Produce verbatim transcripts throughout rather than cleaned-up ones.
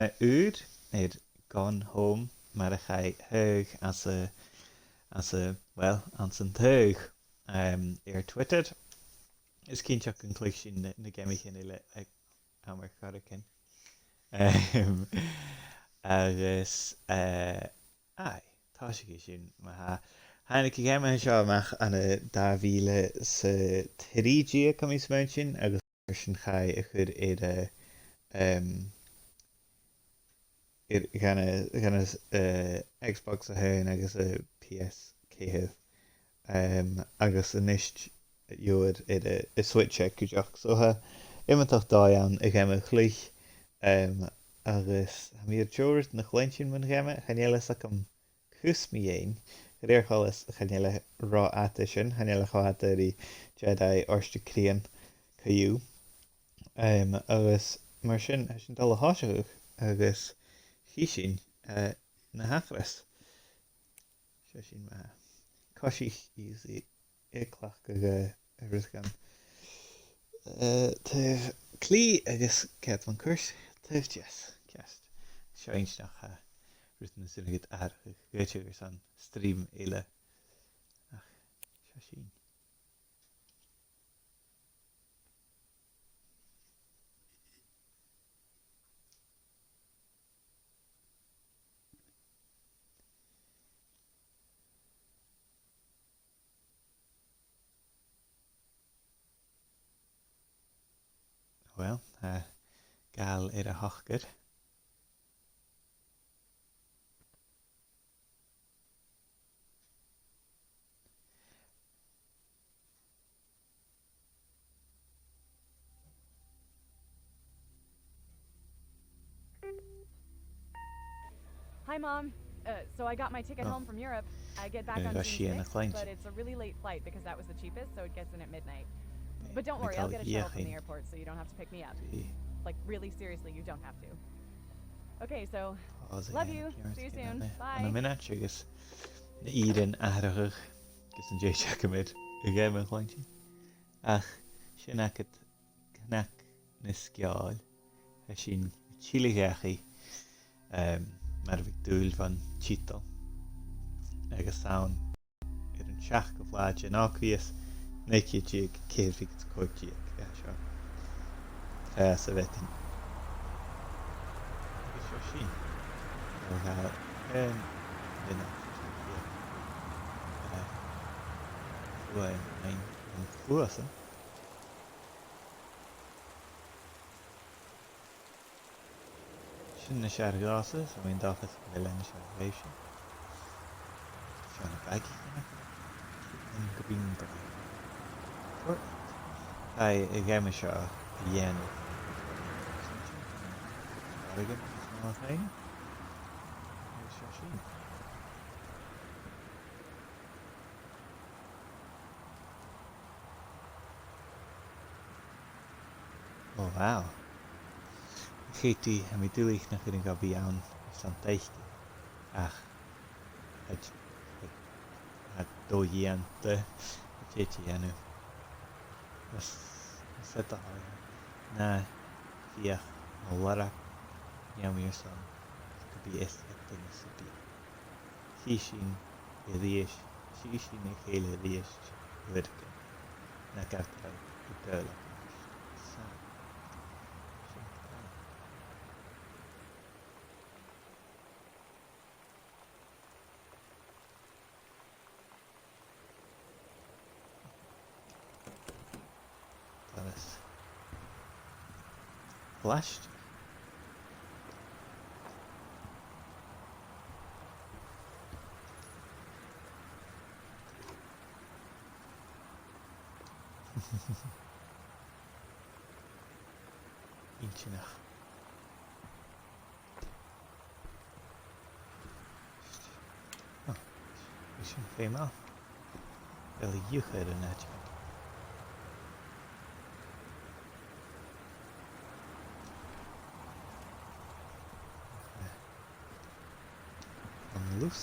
ùr air Gone Home, mar a chaidh thaghadh anns a', anns a', well, anns an taghadh, um, air Twitter. Is cinnteach gun cluich sinn na, na geamaichean eile aig amar choreigin. Um, agus, uh, aye, tòisichidh sinn ma-thà. Thàinig an geama seo a-mach ann an dà mhìle 's a trì deug, tha mi a' smaointinn, agus mar sin chaidh a chur air a', um, air, dhan a', dhan a', uh, Xbox a h-aon agus a' P S ceithir. Um, agus a-nis gheibhear air a', a' Switch cuideachd. So tha iomadach dòigh ann a' gheama a chluich, um, agus tha mi air deagh rud a chluinntinn mun gheama, chan eil fhios agam cus mu dheidhinn. Gu dearbh, chan eil e ro fhada sin, chan eil e cho fhada ri Jedi Orsta Crithean co-dhiù. Um, agus mar sin, tha sinn a' dol a thòiseachadh agus chì sinn, uh, na thachras. Seo sinn ma-thà. Coisich easy a' cleachdadh, uh, a' rud gan, uh, taobh clì agus ceart mun cuairt, taobh deas. Ceart. Seo inntinneach, uh, rudan a tha sinn a' dèanamh, a' dèanamh airson stream eile. Ach, seo sinn. Well, uh, gabhail air a shocair. Hi, Mom. Uh, so I got my ticket home from Europe. I get back on June sixth, but it's a really late flight because that was the cheapest, so it gets in at midnight. But don't worry, I'll get a shuttle from the airport, so you don't have to pick me up. Like, really, seriously, you don't have to. Okay, so, love you. See you soon. Bye. Ann am mionaid agus na h-ìrean atharrachadh gus an tèid agam air a' gheama a chluinntinn. Ach sin agad Cnoc na Sgeòil. Tha sinn a' tilleadh dhachaigh, um, mar a bhiodh dùil bhon tiotal. Agus 's ann air an seachdamh latha den Ògmhios, naoi ceud deug, ceithir fichead 's a còig deug. Tha seo. Tha e sa mhadainn. Agus seo sinn. Tha, um, rinneadh, uh, fuaim an, an chluasan. Sin nas fheàrr dhòmhsa, so tha mi an dòchas gu bheil e nas fheàrr dhuibhse. Seo na bagaidhean. An green bar. Portland. Tha a' gheama seo a' dèanamh. Airgead is mo chuimhne. Agus seo sinn. Oh, wow. Chì thu, tha mi duilich nach urrainn dhomh a bhith ann airson taic, ach tha, tha, tha dòigh dhèanta a' tèid a dhèanamh. Is, is e do thoil na feuch mo lorg, nì mi airson gum bi easbhaidh duine sam bith. Chì sinn a-rithist, chì sinn a chèile a-rithist uaireigin, na gabh dragh gu daoine. Sin. Sin. Doras. Blast. Inntinneach. Oh, bha sin feumail. Bheil iuchair an àite? An lus.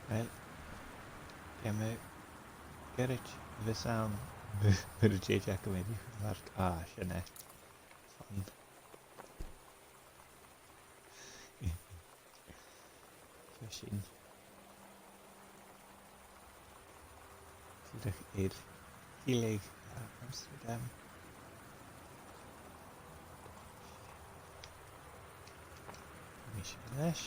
Right. Geama goirid a bhios ann. Mura tèid agam air a' chuideachd. Ah, sin e. Fun. Seo sinn. Dìreach air tilleadh a Amsterdam. Nì sinn a-nis.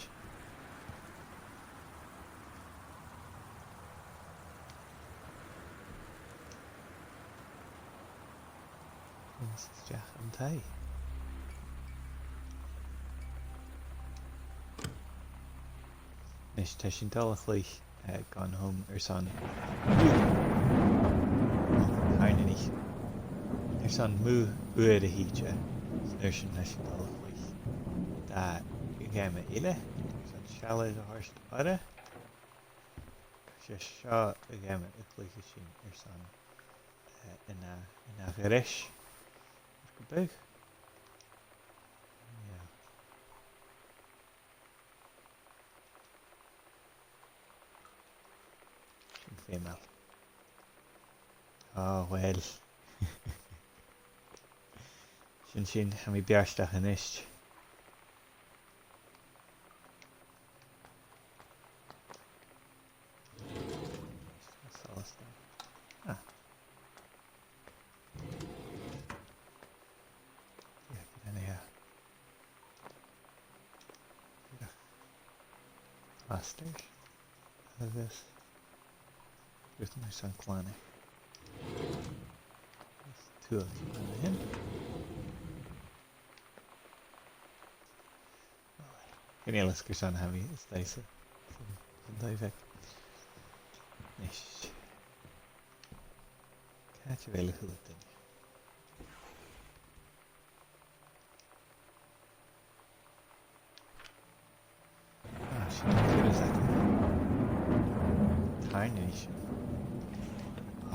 Agus a-steach dhan taigh. Nis, tha sinn a' dol a chluich, eh, Gone Home airson, tàirnidh, airson mu uair a thìde. An uair sin tha sinn a' dol a chluich dà gheama eile airson sealladh a thoirt oirre. 'S e seo a' gheama a chluicheadh sinn airson, eh, an ath, an ath ghreis. Mar gum biodh. Yeah. Sin feumail. Ah, uill. Sin sin, tha mi beartach a-nis. Solas. Ah. Yeah, good idea. Masters. Agus rudan airson clann. Is tuath sin. Chan eil fhios carson a tha mi a-staigh sa, sa, san taigh bheag. Nis. Càit a bheil a h-uile duine? Ah, sin an turas agam. Tàirnidh sinn.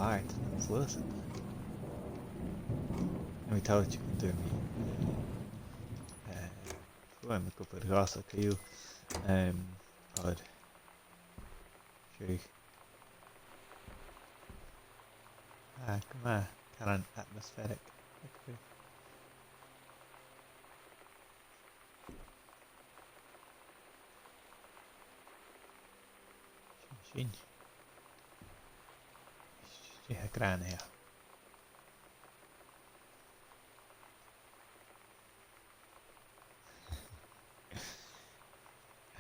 Àrd, an sluasan. Tha mi toilichte gun d' fhuair mi, eh, eh, fhuair mi cupla ghosa co-dhiù. Em, oir seo. Ah, gu math, caran atmospheric. Sin sin. Is e gràin e.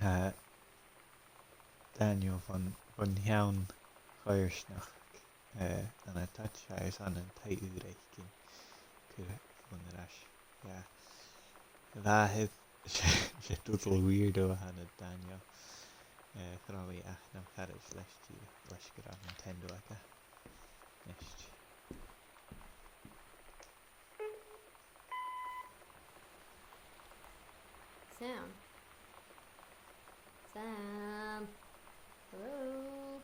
Tha Daniel bhon, bhon cheann choimhearsnachd, eh, ann an Thatchers ann an taigh ùr fhaicinn. Cuir fòn air ais. Yeah. Bha e, 's e total weirdo a th' ann an Daniel. Eh, cha robh mi ach nam charaid leis dìreach, leis gun robh Nintendo aige. Nis. Sam. Sam. Hello?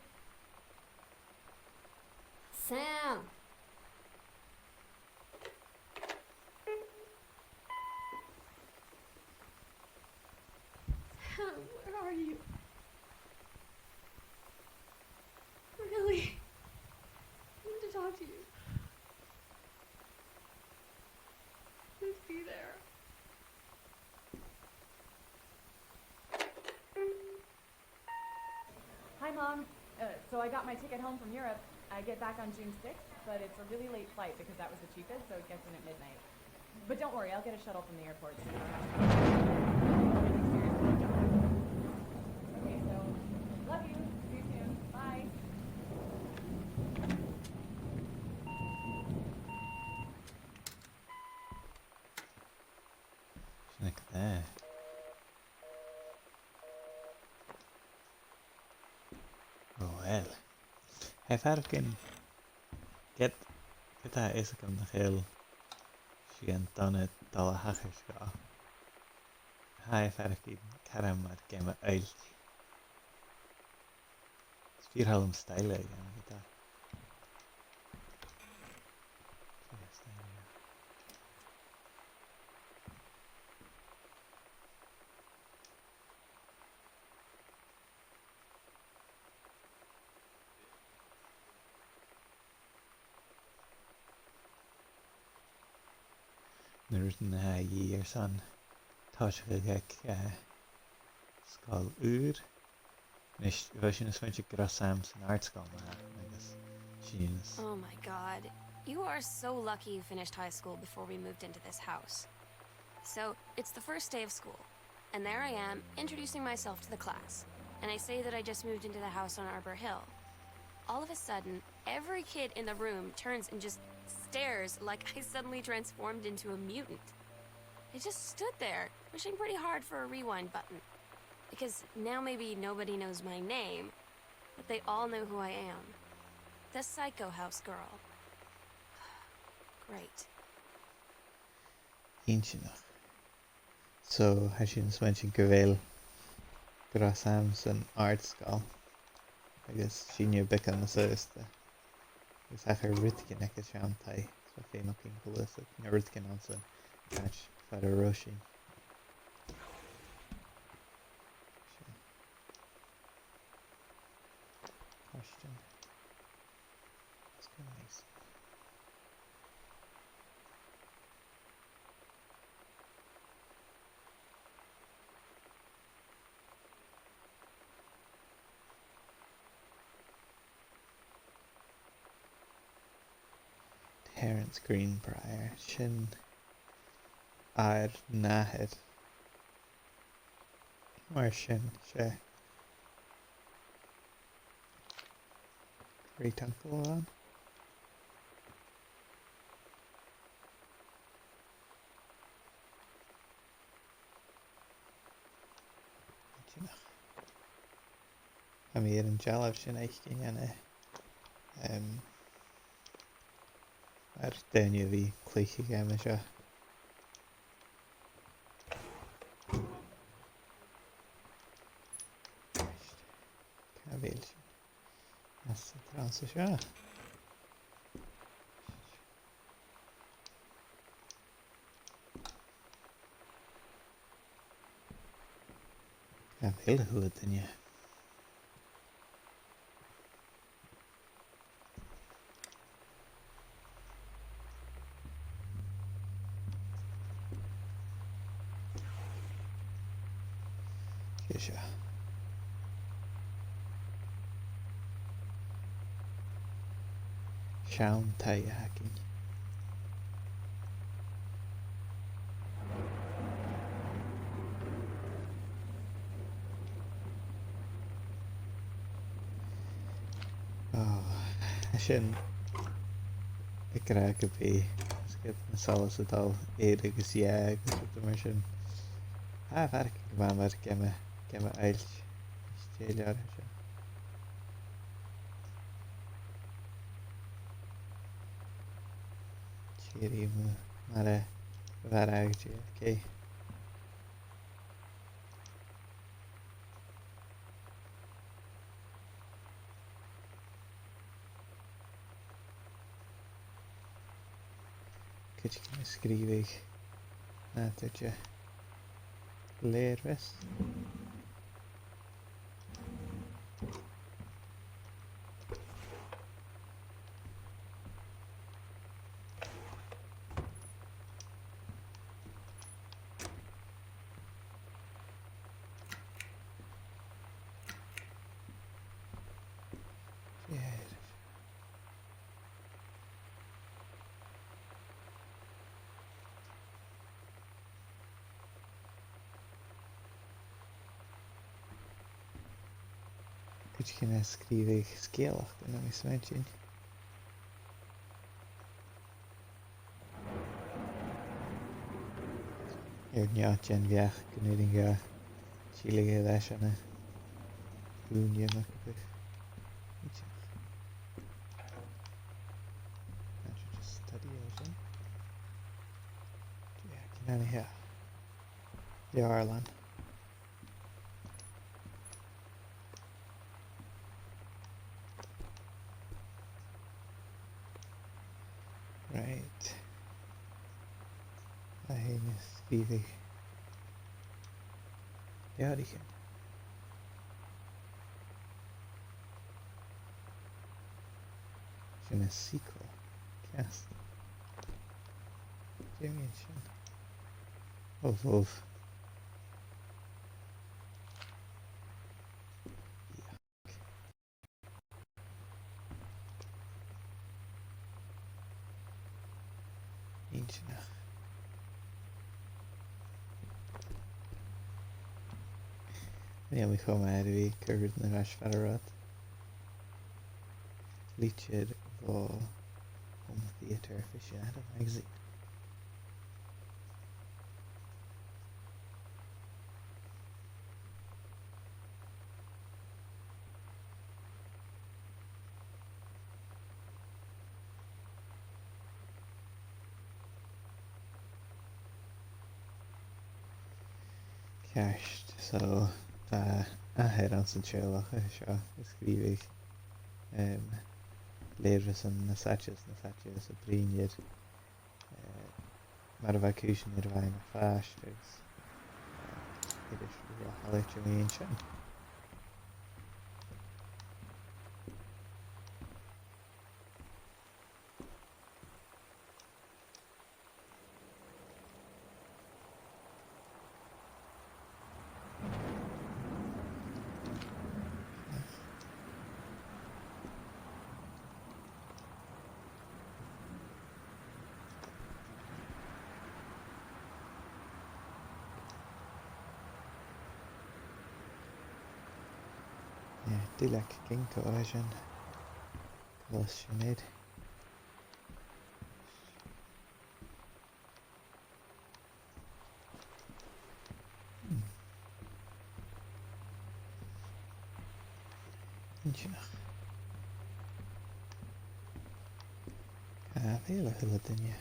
Sam! Sam, where are you? Really? I need to talk to you. Please be there. Hi, Mom. Uh, so I got my ticket home from Europe. I get back on June sixth, but it's a really late flight because that was the cheapest, so it gets in at midnight. But don't worry, I'll get a shuttle from the airport, so you don't have to. Really, seriously, don't. Okay, so, love you. See you soon. Bye. Sin e. Oh, well. Tha e a' faireachdainn, ged, ged a tha fhios agam nach eil sinn an dona dol a thachairt gu, tha e a' faireachdainn caran mar geama oillt. Is fìor thoil leam stail a' gheama, ged a. Fìor stail a' gheama. na rudan a tha a dhìth airson tòiseachadh aig, eh, sgoil ùr. Nis, bha sinn a' smaointinn gun robh Sam san àrd-sgoil ma-thà, agus sin a-nis. Oh my God. You are so lucky you finished high school before we moved into this house. So, it's the first day of school, and there I am, introducing myself to the class, and I say that I just moved into the house on Arbor Hill. All of a sudden, every kid in the room turns and just stares like I suddenly transformed into a mutant. I just stood there, pushing pretty hard for a rewind button, because now maybe nobody knows my name, but they all know who I am. The Psycho House girl. Great. Inntinneach. So, tha sinn a' smaointinn gu bheil, gun robh Sam san àrd-sgoil, agus sinne beagan nas aosta. Agus thachair rudeigin aig an seann taigh, so feumaidh mi gluasad, no rudeigin anns a' chàs far an robh sinn. Sin. Question. That's kinda nice. Terence Greenbriar, sin ar n-athair. Mar sin, 's e great uncle a bh' ann. Tha mi air an dealbh sin fhaicinn ann, em, air daoine a bhith a' cluich a' gheama seo. Càit a bheil sinn? Anns an trannsa seo. Càit a bheil a h-uile duine? Dè seo? Seann taigh a th' againn. Ò, tha sin ag ràdh gu bheil, is ged na solas a' dol air agus dhà agus rudan mar sin. Tha e a' faireachdainn gu math mar geama, geama oillt. Is dè leabhar a tha seo? Tìoraidh mu, mar a bheireadh J F K. Cuideigin a' sgrìobhadh nàdar de lèirmheas. Cuideigin a' sgrìobhadh sgeulachdan, tha mi a' smaointinn. Air neo dhen bheachd gun urrainn dha tilleadh air ais ann an ùine mar gum biodh. Iteach. Can't you just study it, eh? Yeah, can I hear? Leabharlann. Right. Tha e a' sgrìobhadh leabhraichean. Sin an sequel. Ceart. Dè mu dheidhinn sin? Uf, uf. Inntinneach. Chan eil mi cho math air a bhith a' cur air ais far an robh iad. Litir bho Home Theatre Aficionado magazine. Ceart, so, bha athair anns an teaghlach seo a' sgrìobhadh, em, leabhraichean nas fhaide 's nas fhaide 's a' bruidhinn air, eh, mar a bha cùisean air a bhith na phàiste agus, eh, air a bhith a' falbh a-mach às an sin. Yeah, duilleag ginkgo a tha sin. Cò às a tha sin? Hmm. Inntinneach. Ah, bheil a h-uile duine?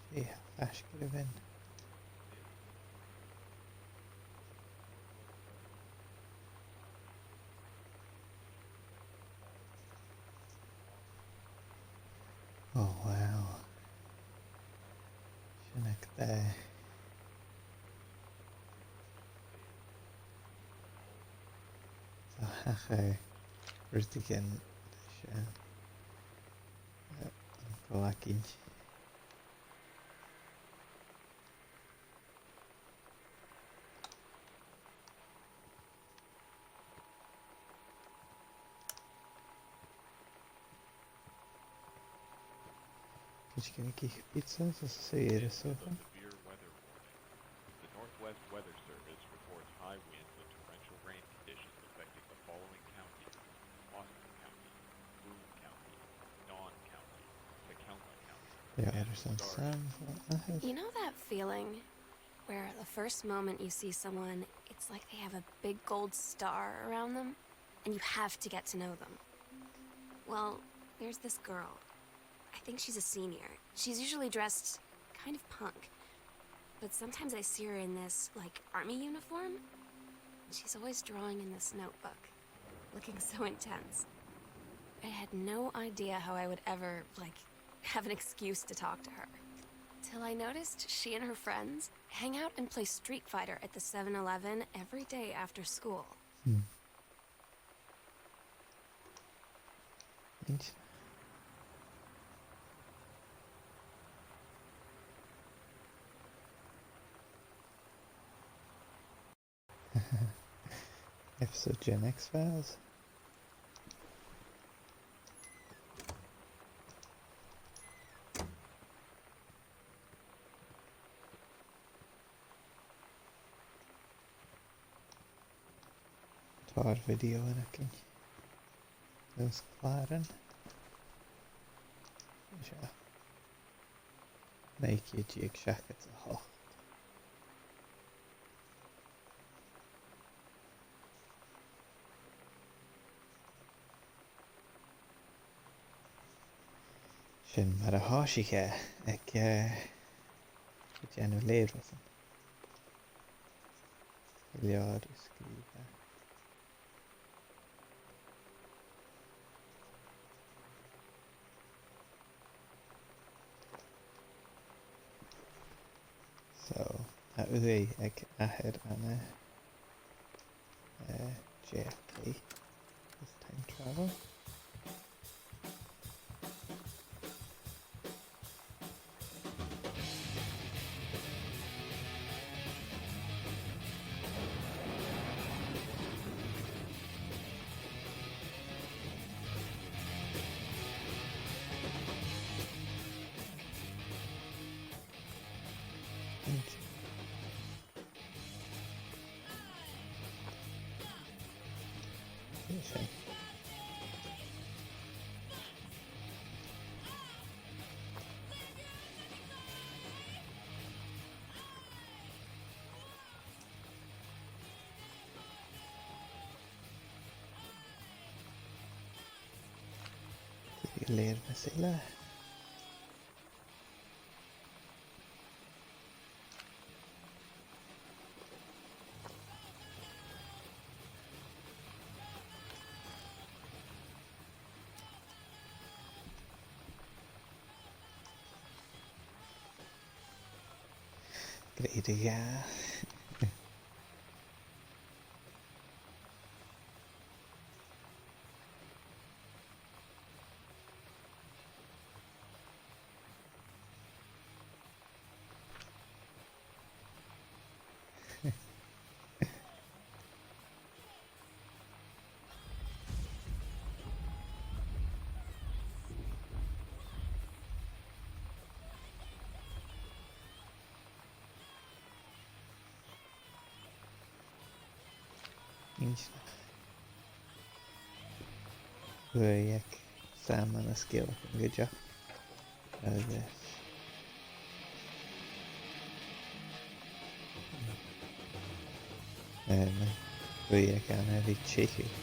Seadh, faisg air a' bheinn. Oh, wow. Sin agad e. Tha, tha rudeigin leis, eh, eh, an glacainn. Cuideigin ag ithe pizza, so 's e seo. The Northwest Weather Service reports high winds and torrential rain conditions affecting the following counties: Austin County, Boone County, Don County, Tacoma County, yeah, and there's some Star. Sounds. You know that feeling where the first moment you see someone, it's like they have a big gold star around them, and you have to get to know them? Well, there's this girl. I think she's a senior. She's usually dressed kind of punk, but sometimes I see her in this, like, army uniform. She's always drawing in this notebook, looking so intense. I had no idea how I would ever, like, have an excuse to talk to her. Till I noticed she and her friends hang out and play Street Fighter at the Seven Eleven every day after school. Hmm. Neat. Episode Gen X Files. Tòrr video ann againn. Leis clàran. Seo. Naoi ceud deug seachdad 's a h-ochd. Sin mar a thòisich e aig, eh, a' dèanamh leabhraichean. Leabhar a sgrìobhadh. So, tha ùidh aig athair ann an, eh, J F K. Is time travel. Sin. Gu lèir mas fhìor. Great guy. Inntinneach. Bha e ag Sam an sgeulachd gu dearbh. Agus, em, bha e ag ràdh a bhith teicheadh.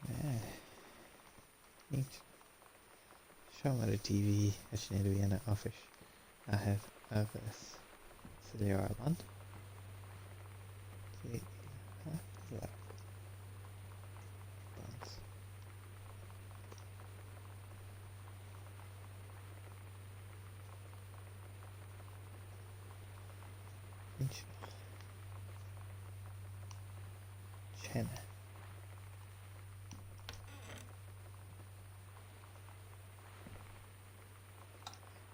Eh, neat. Seòmar an T V, is e sin a bh' ann an oifis athair agus sa leabharlann. Dè, ha, leabhar. Buns. Inntinneach. Teine.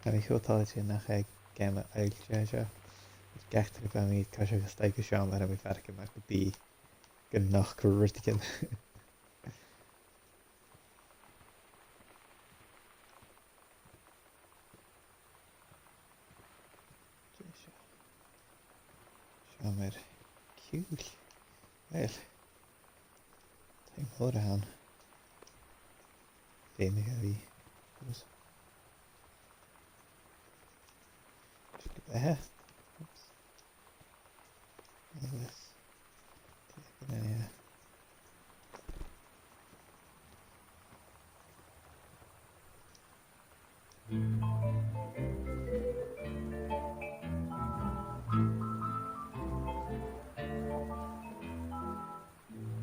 Tha mi cho toilichte nach e geama oillteil a tha seo. Gach turas a bha mi a' coiseachd a-steach dhan seòmar, bha mi a' faireachdainn mar gum biodh, gun nochd rudeigin. Dè seo? Seòmar ciùil. Uill, taigh mòr a th' ann. Feumaidh e a bhith. Just a bheatha. Oops. Agus, yeah.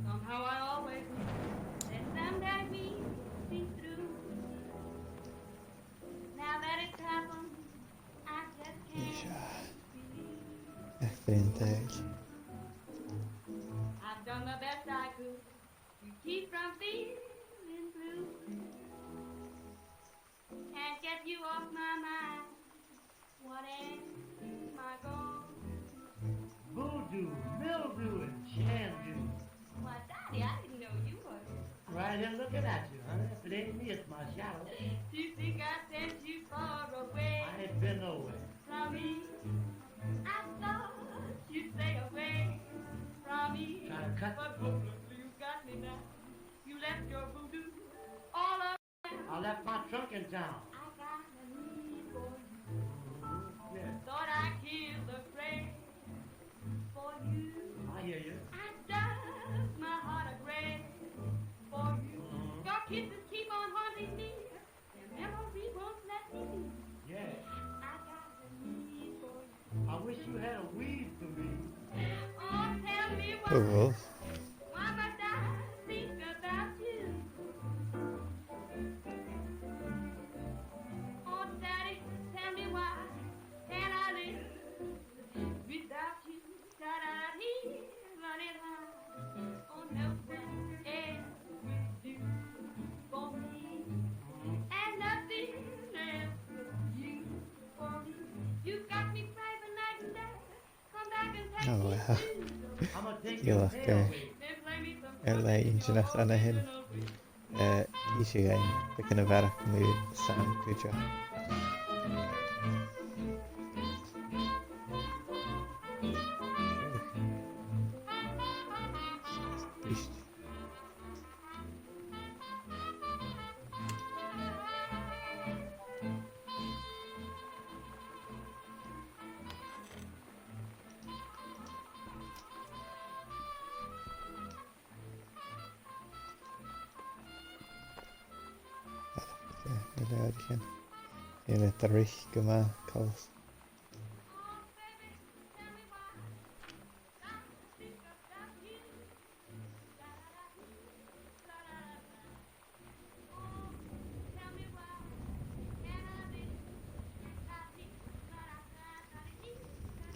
Somehow I always knew that someday we'd be through. Now that it's happened, I just can't believe. Ach, brilliant. I've done the best I could to keep from feeling blue. Can't get you off my mind. What am I gonna do? Voodoo, mildew, and shandu. Why, Daddy, I didn't know you were. Right here looking at you, honey. If it ain't me, it's my shadow. To think I sent you far away. I ain't been nowhere. From me, I thought you'd stay away from me. Try to cut. But hopelessly you got me now. You left your voodoo all I left my trunk in town. I got a need for you. Yeah. Thought I killed the freight for you. I hear you. And does my heart a grave for you. Mm-hmm. Your kisses keep on haunting me. Your memory won't let me be. Yeah. I got a need for you. I wish you had a weed for me. Oh, tell me why. Oh, well. Why must I think about you? Oh, Daddy, tell me why can't I live without you? Got out here running high. Oh, no one else would do for me. And nothing else would do. Oh, wow. Feel like, uh, Air leth inntinneach an sin. Eh, is e againn, beagan a bharrachd mu Sam cuideachd. Trist. Gu leòr sin. Tha e a' tric gu math, coltas.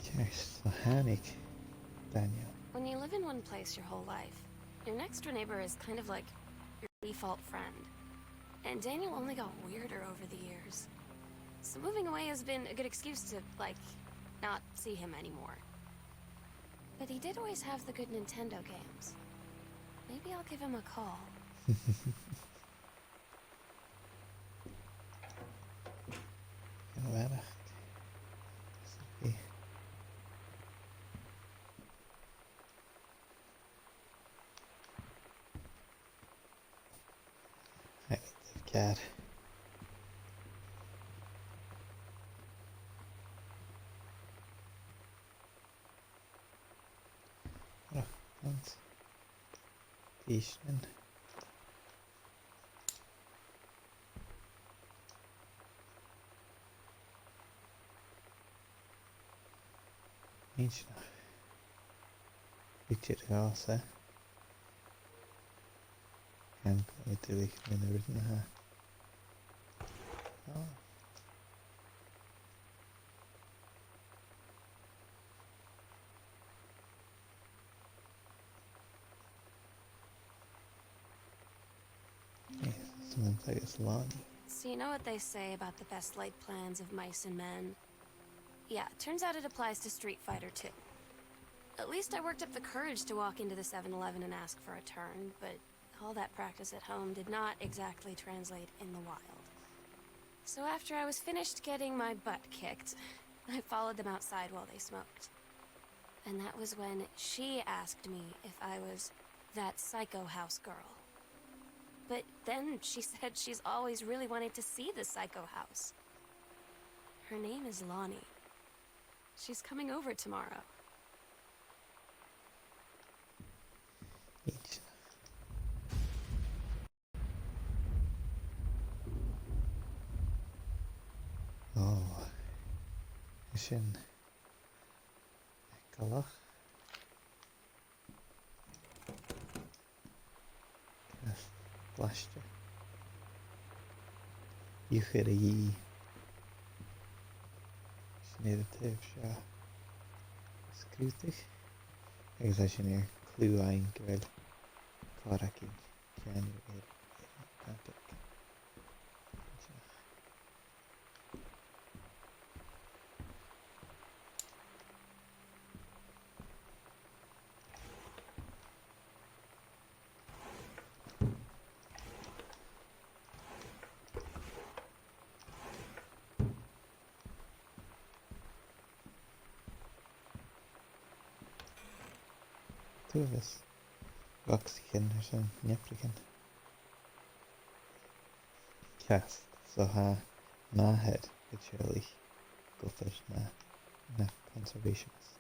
Ceart, so thàinig Daniel. When you live in one place your whole life, your next door neighbor is kind of like your default friend. And Daniel only got weirder over the years. So moving away has been a good excuse to, like, not see him anymore. But he did always have the good Nintendo games. Maybe I'll give him a call. An bharrachd. Sophie. Right, they've got Oh, thanks. Pìos sin. Inntinneach. Bidh e ag ràdh, eh? Chan eil mi duilich mun a rud na tha. Oh. Yes, someone plays Lonnie. So you know what they say about the best laid plans of mice and men? Yeah, turns out it applies to Street Fighter two. At least I worked up the courage to walk into the seven-Eleven and ask for a turn, but all that practice at home did not exactly translate in the wild. So after I was finished getting my butt kicked, I followed them outside while they smoked. And that was when she asked me if I was that Psycho House girl. But then she said she's always really wanted to see the Psycho House. Her name is Lonnie. She's coming over tomorrow. Inntinneach. Oh, sin eagalach. Ceart, blasta. Iuchair a dhìth. Sin e an taobh seo. Sgrùdadh. Agus tha sin air cliù fhaighinn gu bheil càil againn. Ceann air, air an attic. Turas. Bhogsa sin airson neapraichean. Ceart, so tha m' athair a' teagasg gu bheil na, na conservationist.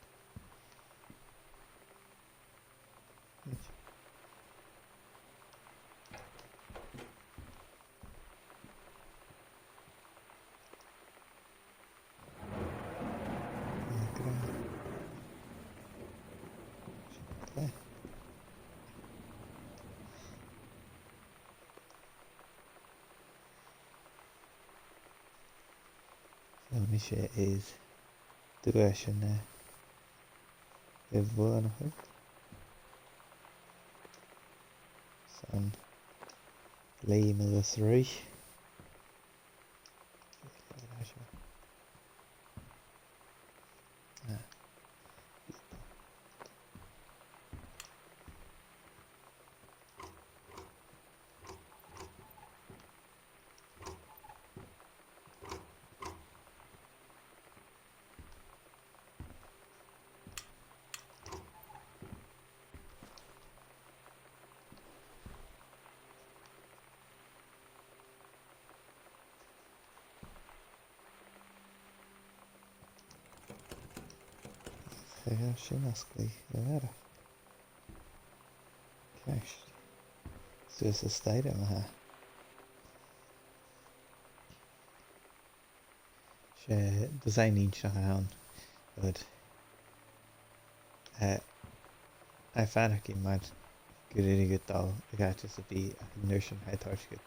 So, mise is duaiseanna a bhuannachadh. San leum a' ruith. Ah. Bha sin as clì a bharrachd. Ceist. Suas an staidhre, ma-thà. 'S e design inntinneach a th' ann. But, eh, tha e a' faireachdainn mar gun urrainn dhut dol a dh'àite sam bith ach an uair sin tha e a' toirt dhut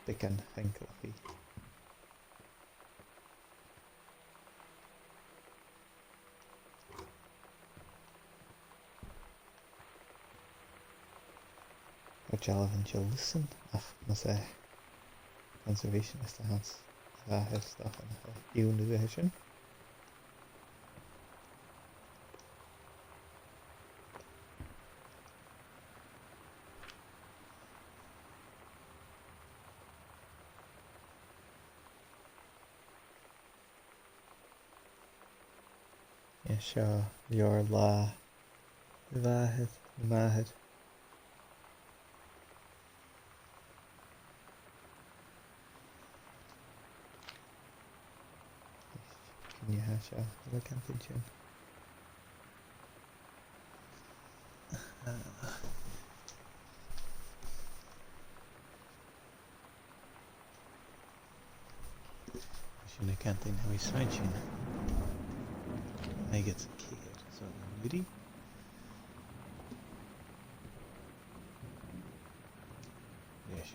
beagan chancallach. Tha dealbh an seo lusan, ach mas e conservationist a th' anns a' bhàthair, 's dòcha nach eil iongnadh aige sin. Is seo leabhar-latha a' mhàthar, a' mhàthar. Chan eil seo, le camping sin. Sin a' canteen a bha smaointinn. I get some care, so ready. Yes.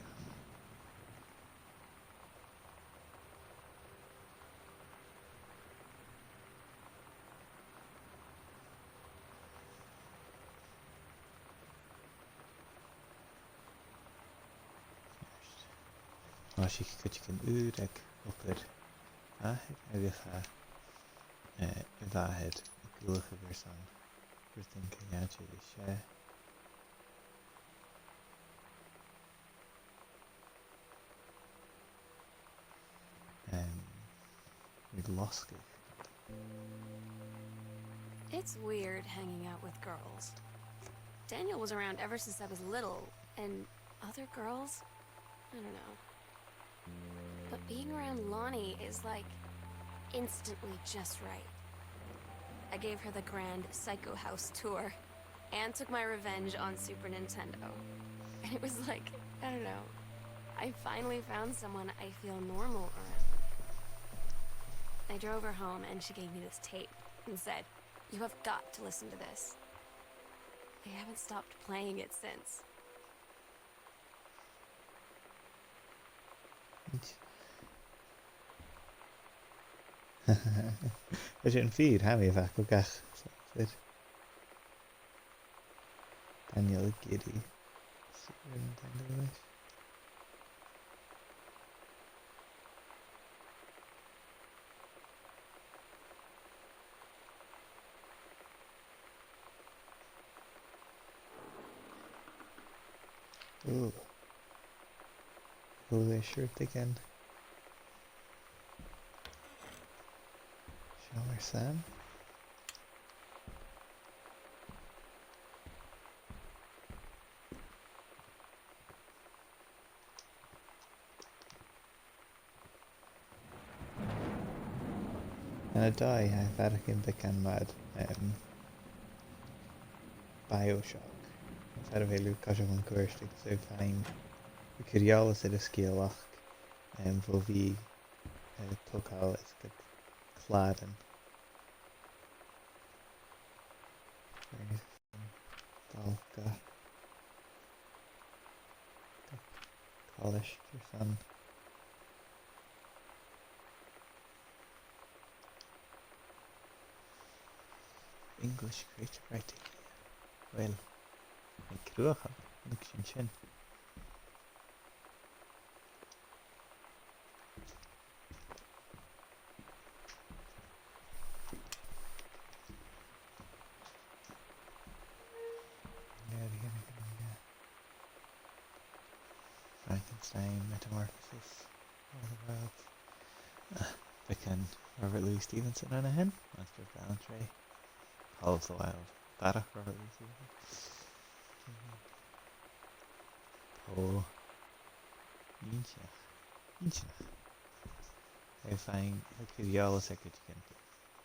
Tha sinn a' cur cuideigin ùr aig obair a' mhàthar agus tha, eh, a' mhàthair ag ullachadh airson rudan co-cheangailte ris, eh, Em, ag losgadh. It's weird hanging out with girls. Daniel was around ever since I was little, and other girls? I don't know. But being around Lonnie is, like, instantly just right. I gave her the grand Psycho House tour and took my revenge on Super Nintendo. And it was like, I don't know, I finally found someone I feel normal around. I drove her home and she gave me this tape and said, "You have got to listen to this." I haven't stopped playing it since. Tha sin fìor, tha mi a' faicinn gach, fìor. Daniel ag iarraidh Super Nintendo leis. Ooh. Ooh, they sure they can. Shower Sam. An-dà, tha e a' faireachdainn beagan mar, em, BioShock. Far a bheil thu a' coiseachd mun cuairt agus tu fhèin a' cur eòlas air an sgeulachd, em, bho bhith, eh, a' togail is a' clàradh. Agus dol gu, gu colaiste airson English creative writing. Well, an cruaidh a thug sinn sin. Frankenstein, Metamorphosis, War of the Worlds. Ah, beagan Robert Louis Stevenson an sin, Master of Ballantrae, Call of the Wild. Barrachd Robert Louis Stevenson. Ò. Inntinneach. Inntinneach. Tha e fhèin, tha e gu eòlas aig cuideigin.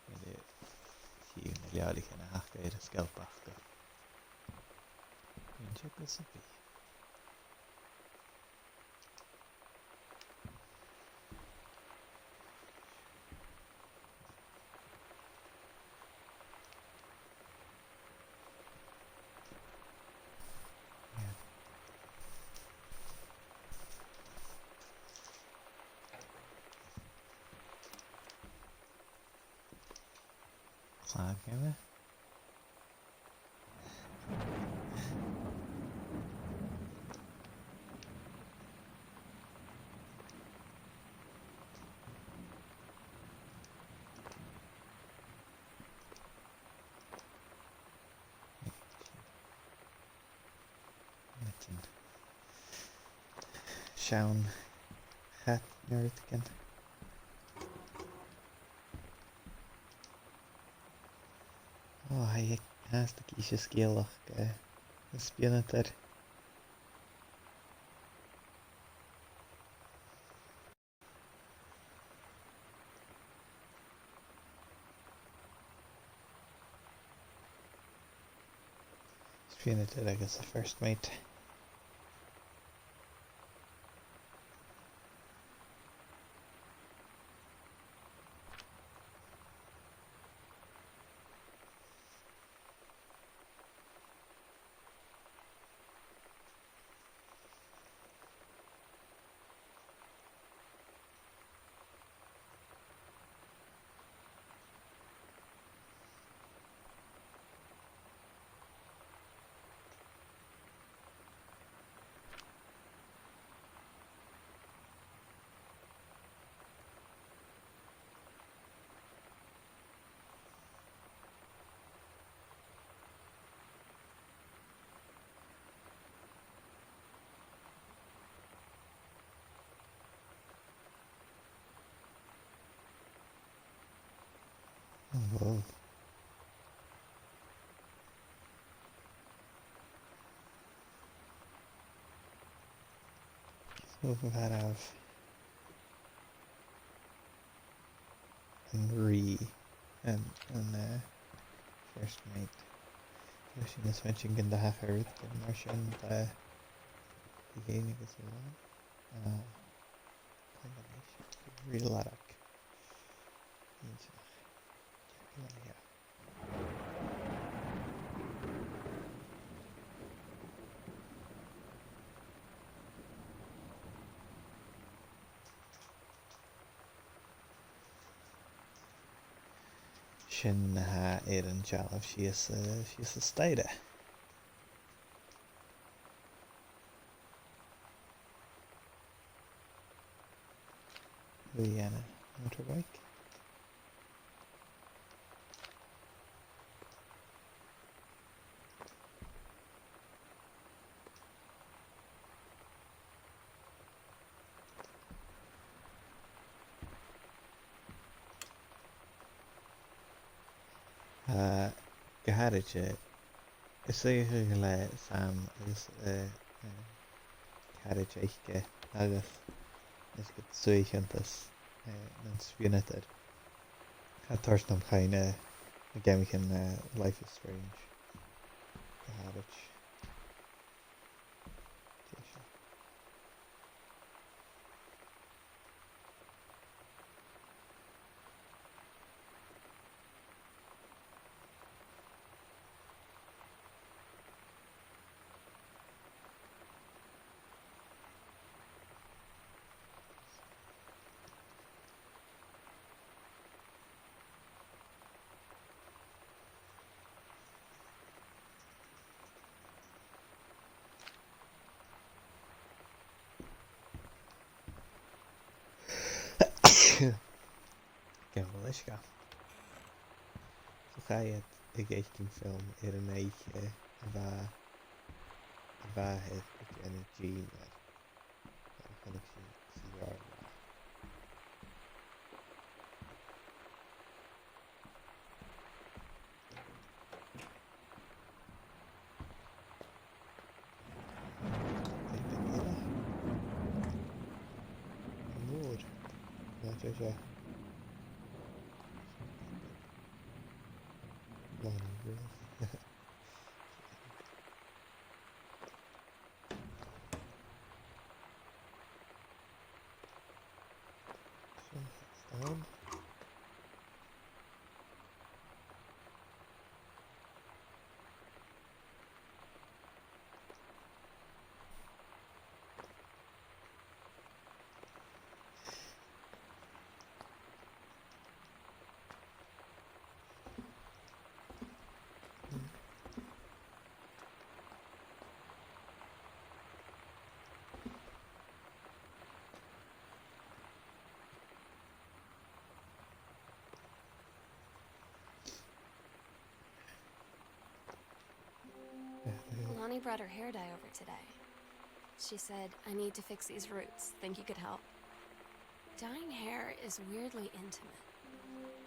Nuair a tha Dìreach na leabhraichean a th' aca air an sgeilp aca. An teagamh sa bhith. Clàr, ceart. Seann chat no rudeigin. Ò, tha e fhathast ag innse sgeulachd, eh, na spìonadair. Spìonadair agus a first mate. Oh, wow. So mhath an rìgh, an, an, eh, first mate. Tha sinn a' smaointinn gun do thachair rudeigin mar sin do Dhèidh agus Eòghann. Ah, combination. Rìgh Làrach. Inntinneach. Ceart gu leòr. Sin na tha air an dealbh sìos, eh, sìos an staidhre. Bha e ann am motorbike. Tha, gu h-àraidh, eh, is dòcha gu bheil Sam agus, eh, eh, caraid aice agus is gu suaicheantas, eh, nan spìonadair. Tha e a' toirt nam chuimhne na geamaichean, eh, Life is Strange. Gu h-àraidh. Dè seo? Gabh mo leisgeul. So chaidh iad a dh'fhaicinn film air an oidhche a bha, a bha iad a' dèanamh dìnnear. Chonaic sinn sa gheàrr-latha. An mòr. Nì seo. Lonnie, really? Okay, that's done. Lonnie brought her hair dye over today. She said, "I need to fix these roots. Think you could help?" Dyeing hair is weirdly intimate.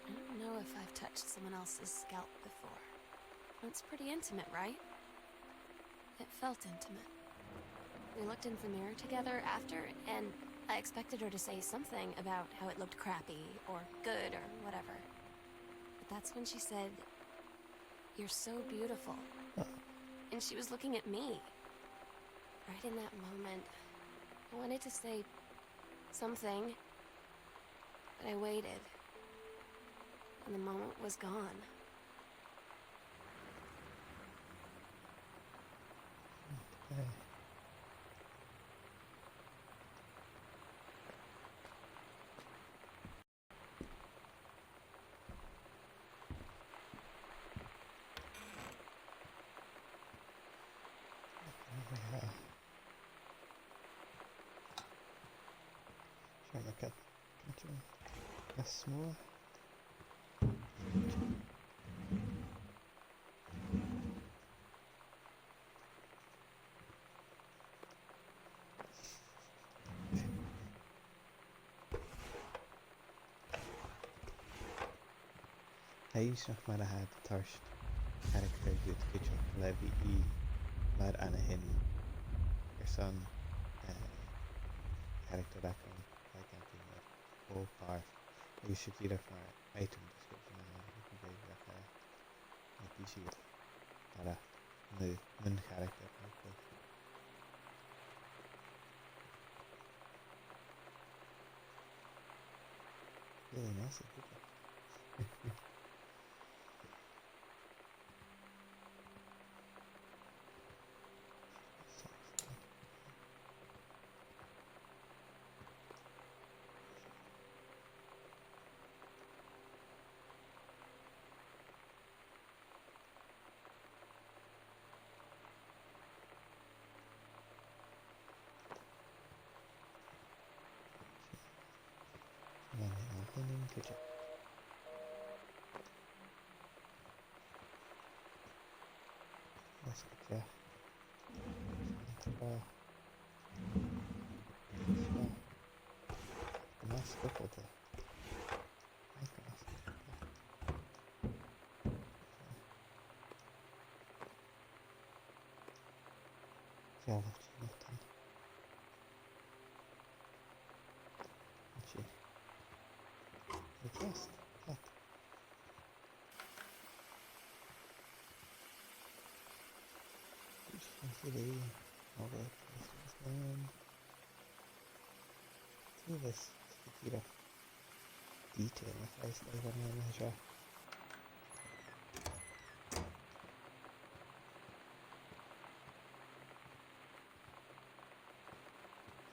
I don't know if I've touched someone else's scalp before. It's pretty intimate, right? It felt intimate. We looked into the mirror together after, and I expected her to say something about how it looked crappy or good or whatever. But that's when she said, "You're so beautiful." Oh. And she was looking at me. Right in that moment, I wanted to say something, but I waited, and the moment was gone. Okay. Seo mar a chaidh. Control. Is mòr. Tha e inntinneach mar a tha iad a' toirt caractar dhut cuideachd le bhith i mar an a shin airson, eh, caractar agam, like, ann an iomadh barr. Agus 's e dìreach mar item description a th' ann, gu bheil, eh, like, bidh siud mar a, mun, mun charactar, hopefully. Really nice, good job. Bha mi an-còmhnaidh gu dearbh. Agus gu dearbh. An t-àm. An t-àm. An t-àm. Gealbh-tìreach. An tì. An chest. Hat. An tì. All the places down. Tì bheag, tì bheag. Detail na case, like, an aon seo.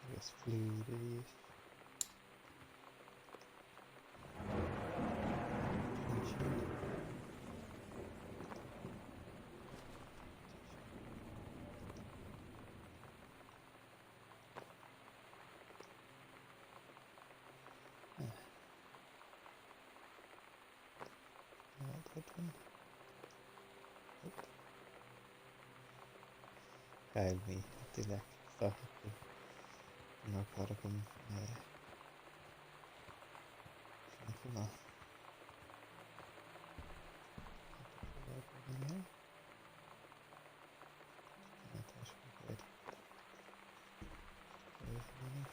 Agus flùr a-rithist. An sin. Ah. Not that one. Nope. Chaill mi an duilleag. Stop it. An robh càil agam, eh, sin a-mach. An robh càil agam, eh? An robh càil agam, eh?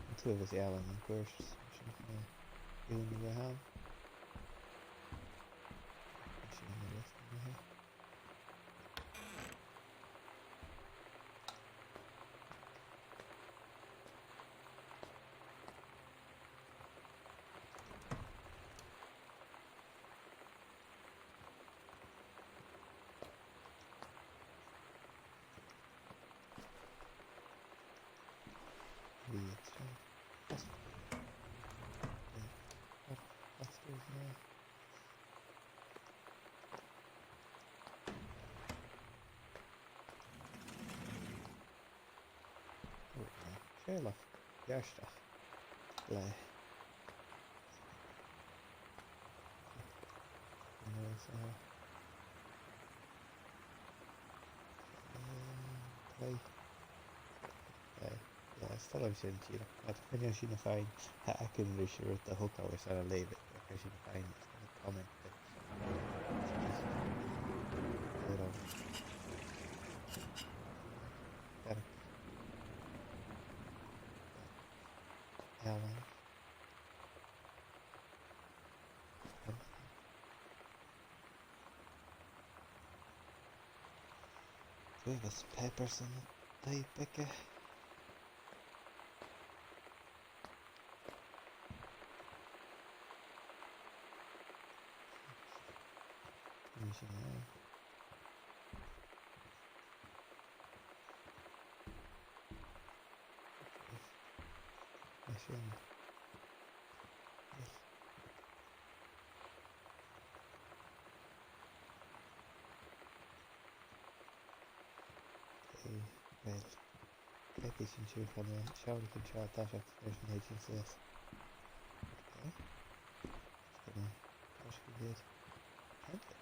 An t-uabhas eile an course, sin, eh, dùn a bhith ann. Sin an list. Bidh iad seo. Fast. Bidh iad fast, fast, yeah. Ò, no. Sealach. Beartach. Le. Nose, uh, um, play. Yeah, yeah, is toil leam sin, tìoraidh. Ach chan eil sin a' faighinn, tha againn ris an rud a thogail airson a leughadh, ach tha sin a' faighinn, is toil leam comment. Hold on. Got it. Alan. Bhiodh peppers ann an taigh aige. Bidh sin ann. Bidh sin. Eh, uill, cleachdaidh sinn siud chun na seòrsa seo a tha seo, there's an agency. Okay. Just gonna push ahead. Okay.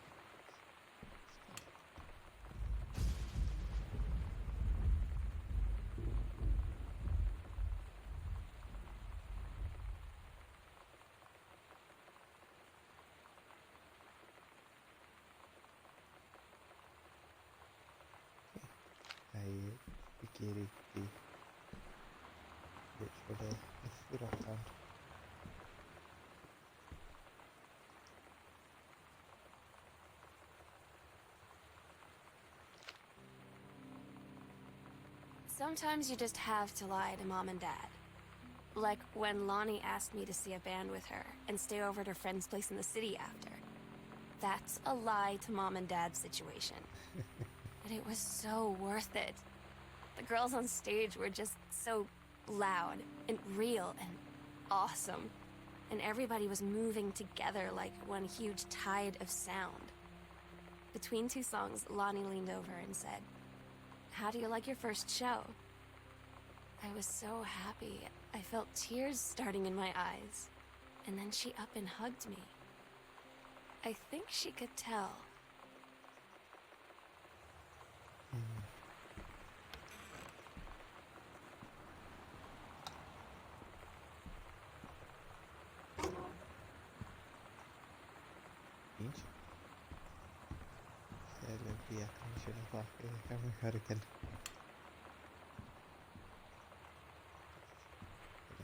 Okay. Aye, we get it, the bit for the, the food account. Sometimes you just have to lie to Mom and Dad. Like when Lonnie asked me to see a band with her and stay over at her friend's place in the city after. That's a lie to Mom and Dad situation. But it was so worth it. The girls on stage were just so loud and real and awesome. And everybody was moving together like one huge tide of sound. Between two songs, Lonnie leaned over and said, "How do you like your first show?" I was so happy, I felt tears starting in my eyes. And then she up and hugged me. I think she could tell. Mm. Inch. Seo le bhith aca sin a' fàgail, a' chamar hurricane.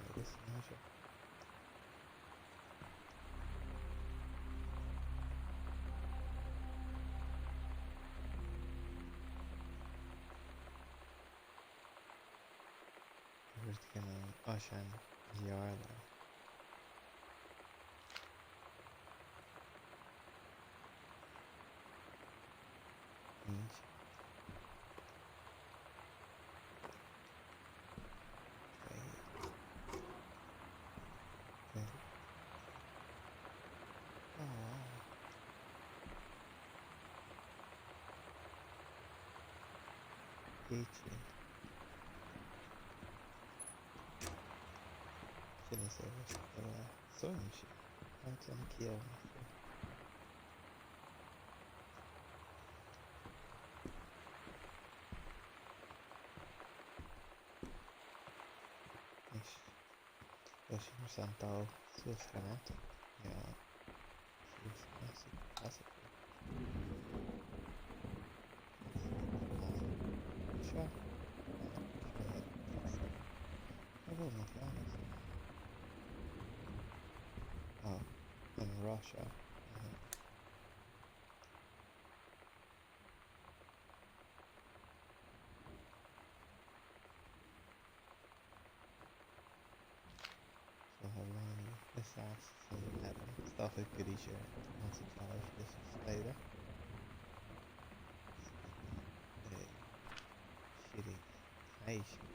Agus ná seo. Rudeigin an oisean leabharlann. Inch. Right. Right. Aw. Eighteen. Sin as àbhaist gu bheil e a' sonn sin. Ach an ceann. Nis. Leis an sin, tha sinn a' dol suas an seo. Yeah. Suas an seo, suas an seo. Seo. Seo. Càit a bheil mo cheann? Oh, an robh seo? Uh-huh. So tha Lonnie is Sas, so tha iad a' stopadh gu bhith seo anns an taigh seo is an staidhre. Eh, siri, taigh seo.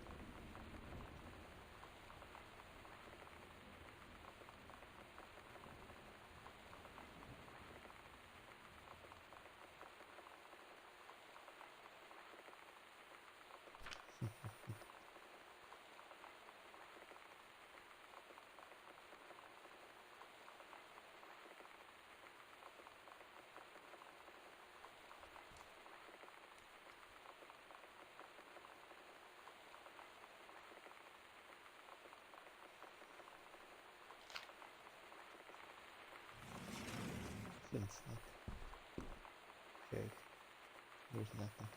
There's nothing.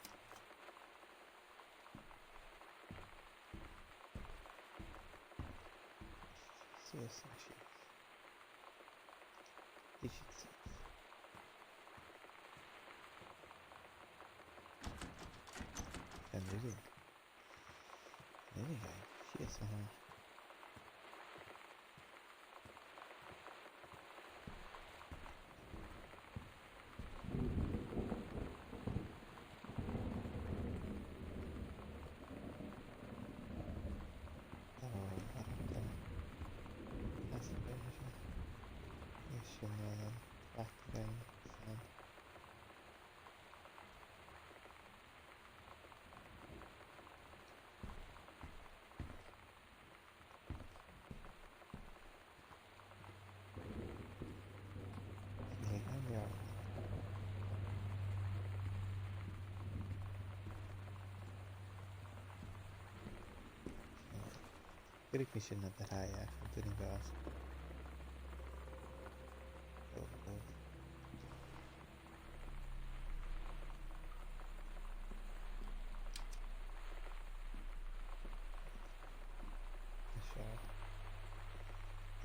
Suas an seo. Did you see? And there you go. There you go. Yes, uh-huh. Oh, what a thing. That's a bit of a, yes, you know, that thing, so. Cuiridh mi sin air a' taigh, ach an duine gás. Oh, oh. Seo.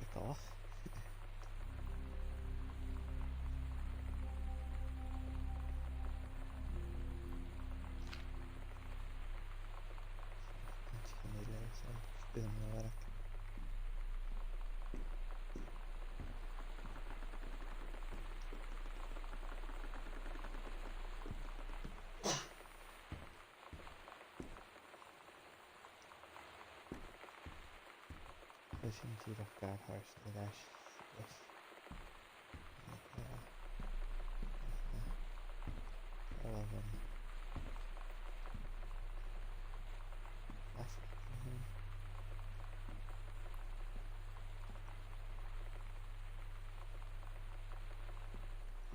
Ag obair. An tìr a-nis, an t-aon mhòr. Bha sin dìreach gu h-àraid air ais suas. Ach, eh, ach, eh, càil a bh' ann. As, mhm.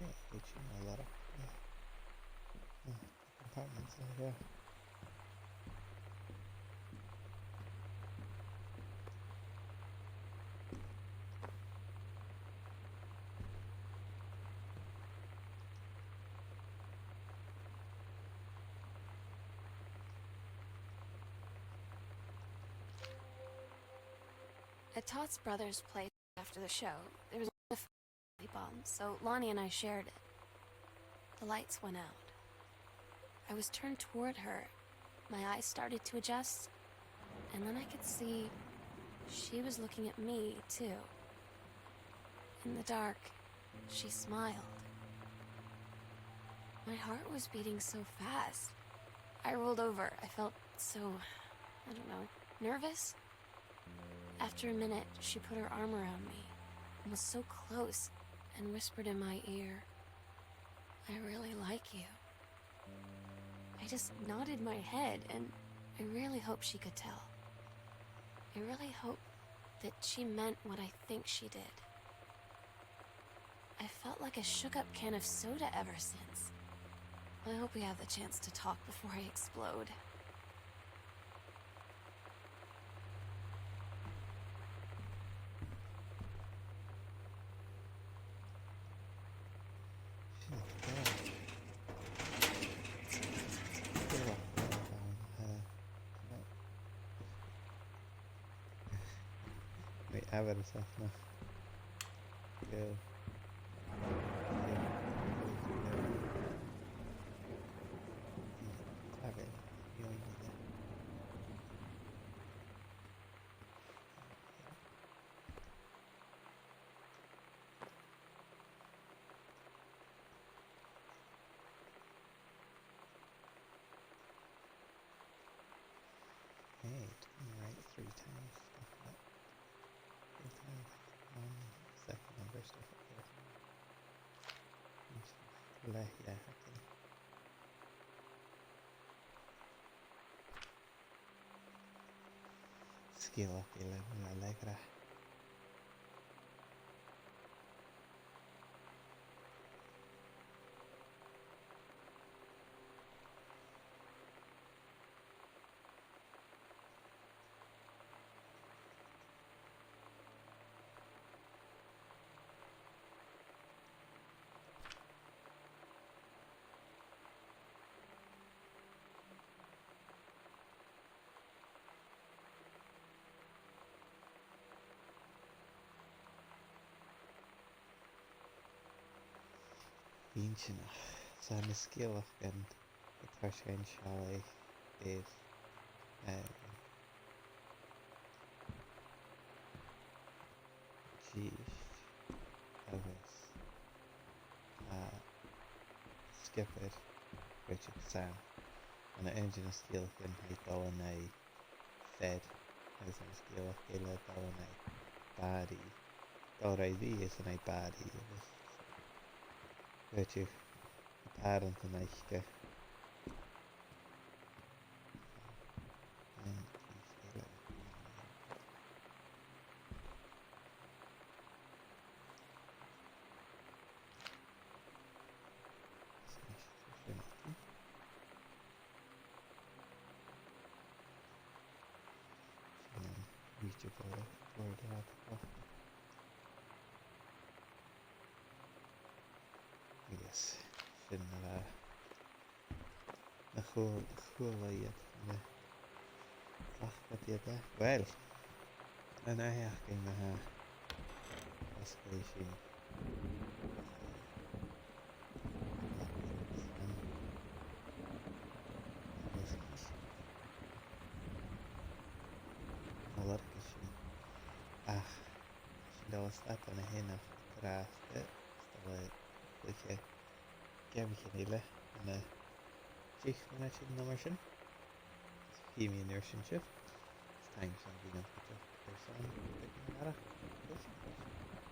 Eh, bha sin a' lorg. Eh, eh. Compartments in here. At Todd's brother's place after the show, there was a bomb, so Lonnie and I shared it. The lights went out. I was turned toward her. My eyes started to adjust, and then I could see she was looking at me, too. In the dark, she smiled. My heart was beating so fast. I rolled over. I felt so, I don't know, nervous? After a minute, she put her arm around me and was so close and whispered in my ear, "I really like you." I just nodded my head, and I really hope she could tell. I really hope that she meant what I think she did. I felt like a shook-up can of soda ever since. I hope we have the chance to talk before I explode. Wait, I better stuff now. Go. Hey, turn right three times, stuff up. Three times, one second, over, stuff up there. Left, yeah, okay. Sgil a' bhìdh, a' leigeil. Inntinneach. So, na sgeulachdan a tha sinn a' sealltainn air, eh, dithis agus, eh, sgiobair Richard Sam. Ann an aon de na sgeulachdan tha e a' dol an aghaidh fear, agus an sgeulachd eile a' dol an aghaidh bàrr. Dol ri bhith ann an aghaidh bàrr, agus bidh e a' pàrant an oidhche. An cìs eile. Sin e. Sin an Ouija board, board a bh' ann. Agus sin na bha, na chuala, chuala iad na bhacadh iad e. Uill, an ath sheachdain ma-thà, osclaidh sinn. An lorg sinn. Ach, sin dol a stad an-dràsta, is dol a chluich geamaichean eile ann an deich mionaidean no mar sin. Is chì mi an uair sin sibh. Is taing mhòr dhuibh gu dearbh airson a bhith a' gàireachdainn.